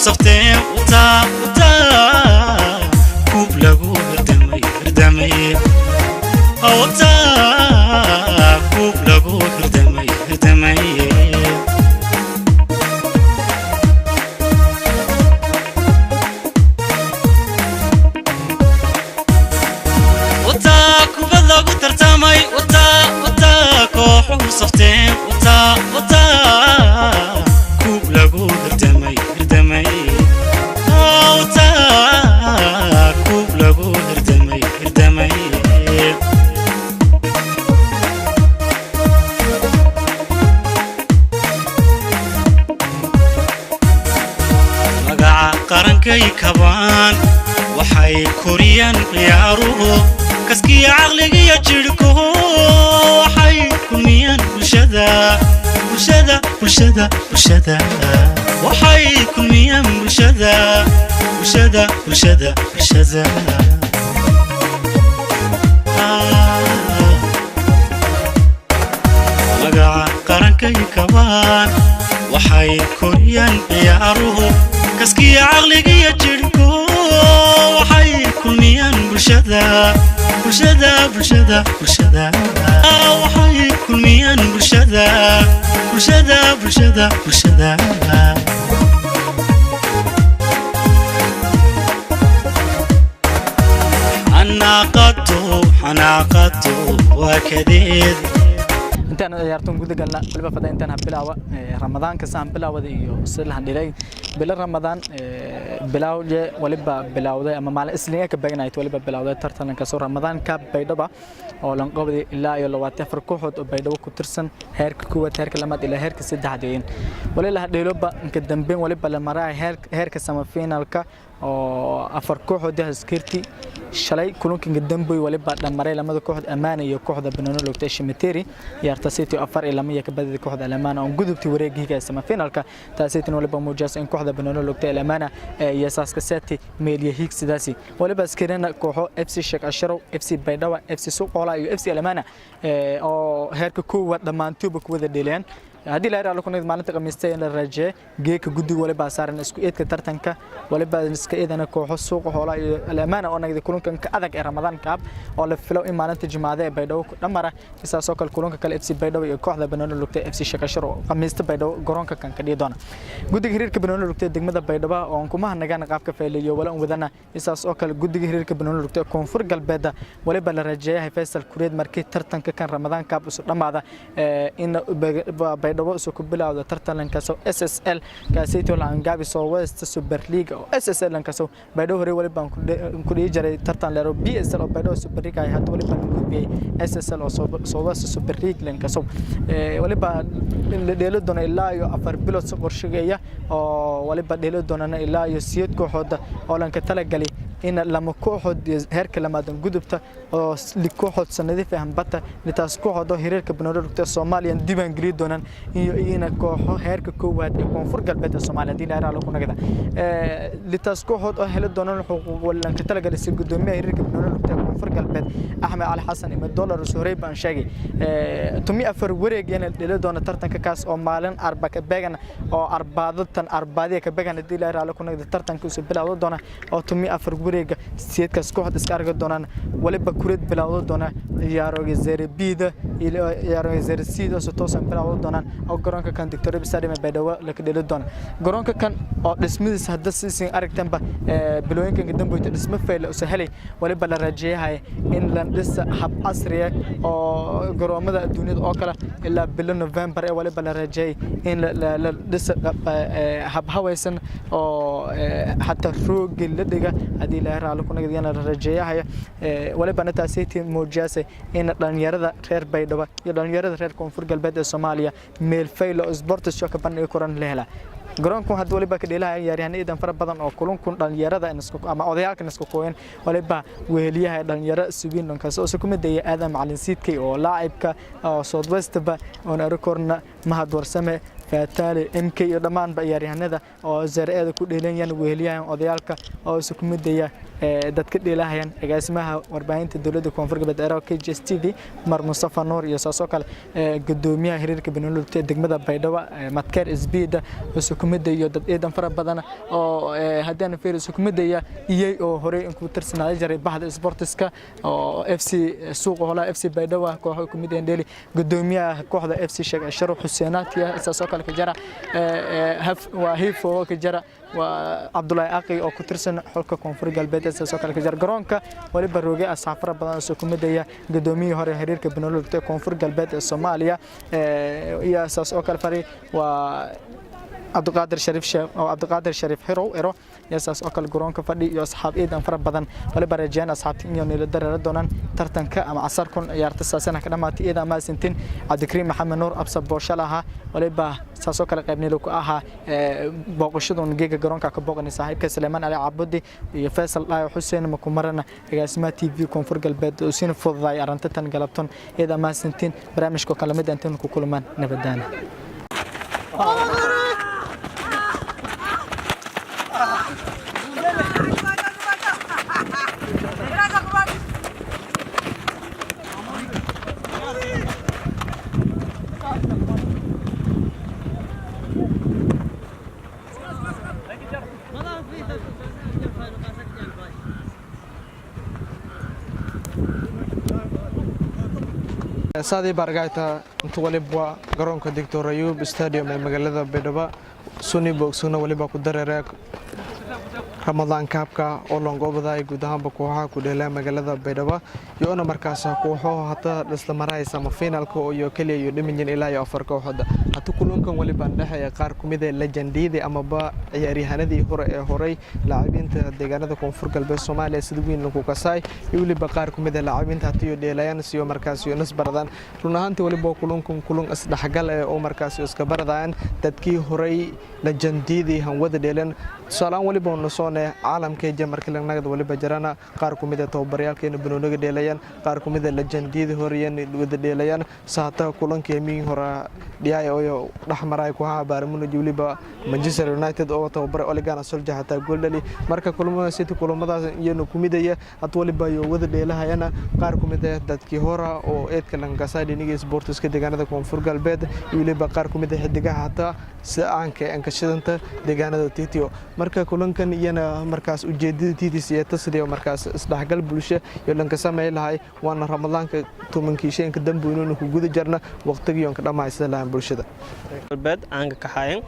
Safteen wataa, wataa kuub lagu hirdamay, hirdamay, wataa kuub lagu hirdamay, hirdamay. Wataa kubad lagu tartamay, wataa, wataa kooxuhu safteen, wataa, wataa kuub lagu hirdamay, hirdamay, wataa kuub lagu hirdamay, hirdamay. Magaca qarankay kabaan, waxay koriyaan ciyaaruhu kaskiya caqligiyo jidhkuhu, waxay kulmiyaan bulshada, bulshada, bulshada, bulshada, waxay kulmiyaan bulshada, bulshada, bulshada, bulshada. Magaca qarankay kabaan, waxay koriyaan ciyaaruhu kaskiya caqligiyo jidhku, waxay kulmiyaan bulshada, bulshada, bulshada, bulshada, waxay kulmiyaan bulshada, bulshada, bulshada, bulshada. Xanaaqadu, xanaaqadu waa kadeed. Intaan ciyaartoon guda galna, waliba fada intaan ha bilaawa Ramadaanka saan bilaawada iyo sida la dhilay bilo Ramadaan bilaawje. Waliba bilaawday ama maalin Isniin ka beegnayd waliba bilaawday tartanka soo Ramadaan Cup Baydhaba oo lan qabday ilaa iyo 24 kooxood oo Baydhabo ku tirsan, heerka koowaad, heerka labaad ilaa heerka saddexaad. Wali la dheeloba inka dambeyn waliba la maray heerka semifinalka oo afar kooxood iskirti. Shalay kulanka dambe waliba dhamaray lamada kooxood Amaana iyo kooxda Banooni Lugta Shimiteri. Ciyaarta City 4-2 ka badiyay kooxda Amaana oo gudubtay wareegiga semifinalka. Taasina waliba muujisay in kooxda Banooni Lugta Amaana iyo saaska City meeliya higsidaasi. Waliba iskirina kooxo FC Sheekh Asharo, FC Baydhabo, FC Suuqola iyo FC Amaana oo heerka koowaad dhammaantoodba ku wada dheeleen. Haddii la yiraahdo kunid maalinta Khamiista in la rajeey geeka guddiga waliba saaran isku eedka tartanka, waliba iska eedana kooxo Suuqa Xoolaha iyo Al-Amaana oo nagdi kulankan ka adag ee Ramadaan Cup oo la filo in maalinta Jimcaha ee Baydhabo ku dhamara. Isaasoo kale kulanka kale FC Baydhabo iyo kooxda Banooni Lugta FC Shakasharo Khamiista Baydhabo garoonka kan ka dhigi doona. Guddiga xiriirka Banooni Lugta degmada Baydhabo oo aan kuma hanagaan qaabka fayliyo wala wadana. Isaas oo kale guddiga xiriirka Banooni Lugta Koonfur Galbeed waliba la rajeeyahay Faisal Kureed markii tartanka kan Ramadaan Cup isu dhamaada in Baydhabo isu ku bilowda tartankaas SSL kaasayto Laangabi soo West Super League oo SSL lankaso. Baydhabo hore waliba ku dhihi jiray tartan leero BSL oo Baydhabo Super League ay, hadda waliba ku gudbiyay SSL oo soo West Super League lankaso. Waliba la dheelo doona ilaa iyo 4 bilood si qorshegeeya oo waliba dheelo doonana ilaa iyo 8 kooxood oo lanka talagalay in lama kooxood heerka lamaad gudubta oo li kooxood sanadii fahambata litaas kooxood oo xiriirka banooni lugta Soomaaliya diiwaan geli doonaan iyo ina kooxo heerka koowaad ee Koonfur Galbeed ee Soomaaliya hadii la yiraahdo ku nagada litaas kooxood oo heli doonaan xuquuq walanka talagalay. Si gudoomiyaha xiriirka banooni lugta ee Koonfur Galbeed Axmed Cali Xasan ima dollar soo baan sheegay 14 wareeg in dheli doona tartanka kaas oo maalin arba ka beegan oo arbaadatan arbaadiya ka beegan hadii la yiraahdo ku nagada tartanka uu bilowdo doona oo 14 wareega sideedkaas kooxda iska argi doonaan. Waliba kureed bilowdo doona ciyaarooga Serie B-da iyo ciyaarooga Serie C-da oo toosan bilowdo doonaan oo garoonka kan Doctor Stadium ee Baydhabo la ka dheli doona. Garoonka kan oo dhismadiisa hadda siisin aragtanba bilooyinkan dambe dhismo fayl oo helay, waliba la rajeeyahay in la dhisa hab casri ah oo garoomada adduunyada oo kale ilaa bilo November ee waliba la rajeeyay in la dhisa hab hawaysan oo xataa roogi la dhiga haddii la raalo ku nagdiyana la rajeeyahay. Waliba taasi muujiyay in dhalinyarada reer Baydhabo iyo dhalinyarada reer Koonfur Galbeed ee Soomaaliya meel fayl oo sports ka bandhigi koran la helaa. Garoonku hadda waliba ka dheelaha ciyaaryahanno iidan fara badan oo kulankun dhalinyarada ama odayaalkan isku kooyeen. Waliba weheliyaha dhalinyaro subiin dhankaas oo ku mideeya Aadan Macalin Siidkay oo laacibka oo Southwestba oon arikorna Mahad Warsame Faataale MK iyo dhammaanba ciyaaryahanada oo zareeda ku dheelanayaan weheliyahan odayaalka oo isku mideeya. Dadka dheelahayaan agaasimaha warbaahinta dowladda Koonfur Galbeed ee KGS TV Mar Mustafa Nuur, iyo saasoo kale gudoomiyaha xiriirka banooni degmada Baydhabo Madkeer Isbiida Sukumida, iyo dad ciidan fara badan oo haddaan fiir Sukumidaya iyay oo horey ku tirsanaaday jiray bahda sportiska oo FC Suuqa Holaha, FC Baydhabo kooxo ku mid ah dheeli, gudoomiyaha kooxda FC Sheekh Sharaf Xuseenaad iyo saasoo kale ka jara waa Hifo ka jara, waa Cabdullaahi Aqi oo ku tirsan xulka Koonfur Galbeed, saasoo kale ka jara. Garoonka waliba roogay asxaab fara badan oo Sukumidaya, gudoomiyihii hore xiriirka banooli ee Koonfur Galbeed ee Soomaaliya, iyo saas oo kale fari waa Cabdiqaadir Shariif Sheekh oo Cabdiqaadir Shariif Xirow ero iyo saas oo kale garoonka fadhi iyo asxaab ciidan fara badan. Waliba rajeen asxaabta inay nila dareero doonaan tartanka ama casar kun ciyaarta saasana ka dhamaatay. Iyada ma sintin Cabdikariim Maxamed Nuur Absa Booshal ahaa, waliba saas oo kale qaybnilo ku ahaa booqashadan geega garoonka ka booqanay saaxiibka Sulaymaan Ali Cabudi iyo Faysal Dhaayo Xuseen Makumarana, agaasimaha TV Koonfur Galbeed oo siin fududay arrinta tan galabton. Iyada ma sintin barnaamijka kala mid intaan ku kulmaan, nabadaana. Saadii baargayta inta waliba garoonka Doctor Ayub Stadium ee magaalada Baydhabo Suni Bogsuna waliba ku dareere Ramadaan Cup-ka oo loongobada ay guud ahaanba kooxaha ku dheelaa magaalada Baydhabo, iyoona markaas kooxo hata isla maraysa ama finalka iyo kaliya iyo dhimanyin ilaa iyo afar kooxood. Hata kulankan waliba dhexeeya qaar ku mid ah legendiyadii amaba ciyaaryahanadii hore ee horay laacibiinta deegaanada Koonfur Galbeed Soomaaliya sida weyn lagu kasay, iyo waliba qaar ku mid ah laacibiinta hata iyo dheelayaan siyo markaas iyo nasbaradaan. Run ahaantii waliba kulankan kulan isdhexgal eh oo markaas iska baradayaan dadkii horay legendiyadii hanwada dheelan. Tusaalehaan waliba nasoone caalamka markii lagnagad waliba jirana qaar ku mid ah tababaryaalkeena banooniga dheelayaan, qaar ku mid ah legendiyadii horeeyeen wada dheelayaan. Saata kulankii miin hore dhiyaay oo dhexmaray kooxaha Bayern Munich waliba Manchester United oo tababare Ole Gunnar Solskjaer hataa gool dhali. Marka kulamada City kulamadaas iyana ku midaya had waliba iyo wada dheelahayana qaar ku mid ah dadkii hore oo eedka lankasay dhiniga sportiska deegaanada Koonfur Galbeed, iyo waliba qaar ku mid ah xidigaha hataa si aanka ankashadanta deegaanada Titio. Marka kulankan iyana markaas ujeedada TTC ee tasriyo markaas isdhexgal bulsho iyo lanka sameey lahay, waana Ramadaanka 10-kii sheenka dambu inuu ku guda jarna waqtigii ka dhamaysan lahayn bulshada galbeed aanka kaxayn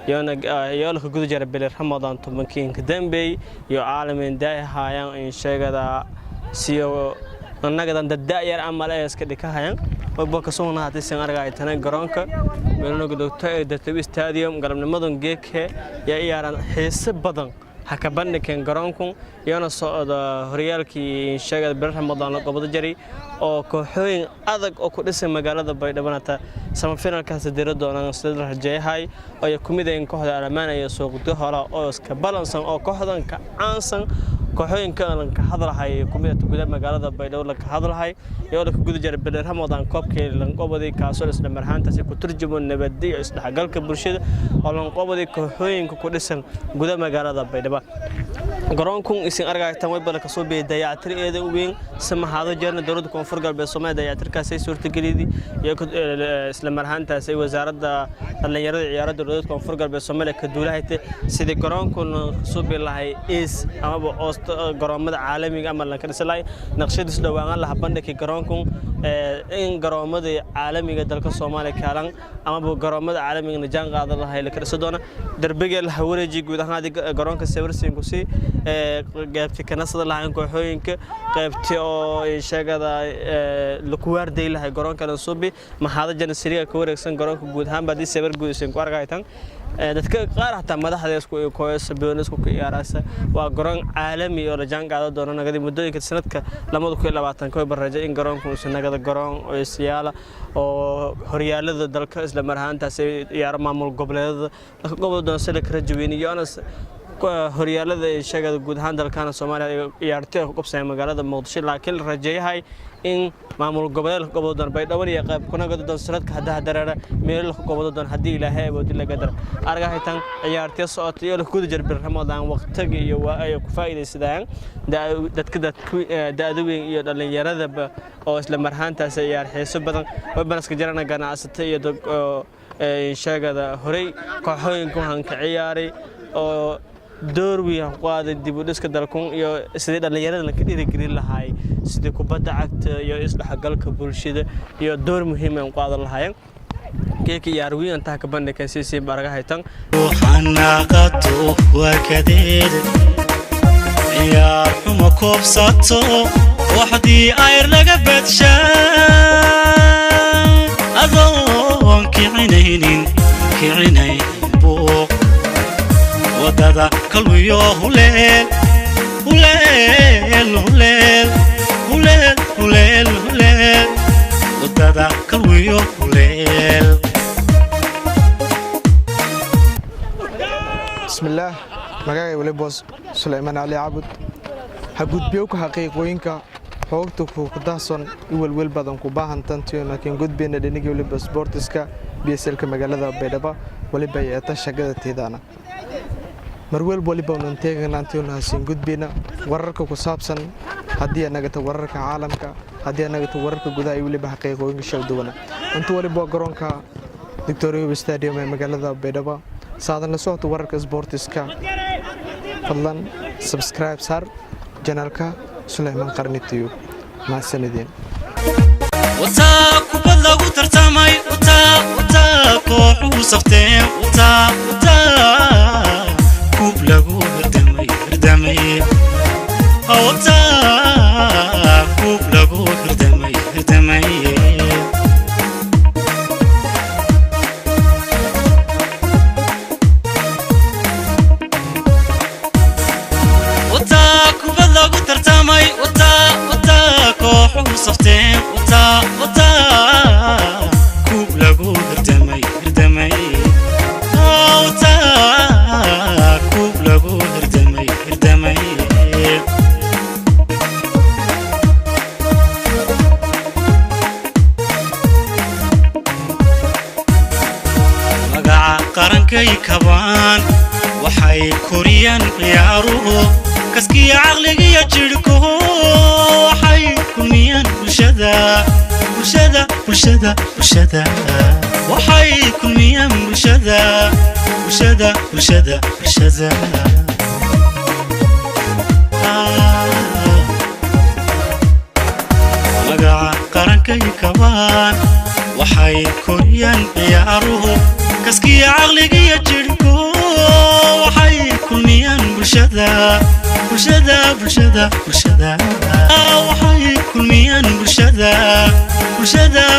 yoona yoolka guda jara bili Ramadaan 10-kii dambeey iyo caalamiin daahayaan in sheegada siyo annagadan dad da'yar amal ee iska dhikahayaan waba ka soo nahatay san argay tan garoonka meelnoga doctor ee Dr. Stadium galabnimadan geeke yaa ciyaaran xiise badan ha ka bandhigeen garoonku, iyana socda horyaalkii sheegada bil Ramadaan la qabado jari oo kooxooyin adag oo ku dhisan magaalada Baydhabo semifinalkaas dira doonaan sida la rajeeyahay, oo ay ku mid yihiin kooxda Almaan iyo Suuqdo Hore oo iska balansan oo kooxdan ka caansan kooxooyinka aan ka hadlahay ku mid ah gudaha magaalada Baydhabo la ka hadlahay iyo la ku guda jiray bil Ramadaan koobkii lanqobaday, kaasoo isla marhaantaasi ku turjumo nabadda iyo isdhexgalka bulshada oo lanqobaday kooxooyinka ku dhisan gudaha magaalada Baydhabo. Garoonku isin argaytan way bala kasoo biyay dayactir eeda u weyn samahaado jeerna dowladda Koonfur Galbeed Soomaaliya dayactirkaas ay suurtageliyay iyo isla marhaantaas ay wasaaradda dhalinyarada ciyaaraha dowladda Koonfur Galbeed Soomaaliya ka duulahaytay sidii garoonku soo bilahay is amaba oosta garoomada caalamiga ama lanka dhisalay naqshadiis dhawaan la bandhigay garoonku in garoomada caalamiga dalka Soomaaliya kaalan amaba garoomada caalamiga jaan qaadan lahay la ka doona. Darbiga la wareejiyay guud ahaan garoonka sawirsiin ku si qaybtii kanasada lahayn kooxooyinka qaybtii oo sheegada lagu waarday lahay garoonka Lansubi maxaada janasiriga ka wareegsan garoonka guud ahaan baad sawir guud isin ku arkaytan dadka qaar hataa madaxda isku kooyasa boonisku ku ciyaaraysa. Waa garoon caalami oo la jaan qaadan doono nagadi muddooyinka sanadka 2020 ka barraja in garoonku uu nagada garoon oo isyaala oo horyaalada dalka isla mar ahaantaas ciyaaro maamul goboleedada gobol doona sida kala jaweyniyo. Horyaalada sheegada guud ahaan dalkana Soomaaliya ciyaartoy ku qabsay magaalada Muqdisho, laakiin la rajeeyahay in maamul goboleedka gobolka Baydhabo iyo qayb kuna gado sanadka hadda dareera meel gobolka doon haddii Ilaahay awood laga dar argahaytan ciyaartoy socotay iyo guud jarbir Ramadaan waqtiga iyo waa ay ku faa'iideysadaan dadka da'da weyn iyo dhalinyaradaba oo isla marhaantaas ciyaar xiiso badan oo banaska jarana ganacsata iyo sheegada horey kooxooyinka waxaan ka ciyaaray oo door weyn ku qaaday dib u dhiska dalkun iyo sidii dhalinyarada la dhiirigelin lahaay, sidii kubadda cagta iyo isdhexgalka bulshada iyo door muhiim ah u qaadan lahaayeen. Keeka ciyaar weyn intaa ka bandhigay CC baragahaytan. Xanaaqatu waa kadeed, ciyaar xumo koobsato, kooxdii ayr laga badshaa, adoon kicinaynin kicinayn buuq, wadada kalwiyo huleel huleel huleel huleel huleel huleel, wadada kalwiyo huleel. Bismillaah, magacay waliboos Sulaymaan Cali Cabud. Ha gudbiyowka xaqiiqooyinka xoogta kukudahson i welwel badan ku baahantantiyo, laakiin gudbeyna dhinigii waliba sboortiska BSLka magaalada Baydhabo waliba yeeta shagada teedaana marwel waliba unan teeganantiyoona hasiin gudbeyna wararka ku saabsan, haddii anagata wararka caalamka, haddii anagata wararka gudaha iyo waliba xaqiiqooyinka shal duwana. Inta waliba waa garoonka Doctor Ayub Stadium ee magaalada Baydhabo. Saadan la socota wararka sboortiska, fadlan subscribe saar janaalka Sulaymaan Qarni Tube. Mahadsanideen. Wataa kubad lagu tartamay, wataa wataa kooxuhu safteen, wataa wataa kub lagu hirdamay hirdamay, wataa kub lagu hirdamay hirdamay. Wataa kubad lagu tartamay, wataa wataa kooxuhu safteen, wataa wataa kub lagu hirdamay hirdamay, wataa kub lagu hirdamay hirdamay. Magaca qarankay kabaan, waxay koriyaan ciyaaruhu kaskiya caqligiyo jidhku, waxay kulmiyaan bulshada bulshada bulshada bulshada, waxay kulmiyaan bulshada bulshada bulshada bulshada. Magaca qarankay kabaan, waxay koriyaan ciyaaruhu kaskiya caqligiyo jidhku, waxay kulmiyaan bulshada bulshada bulshada bulshada, waxay kulmiyaan bulshada bulshada.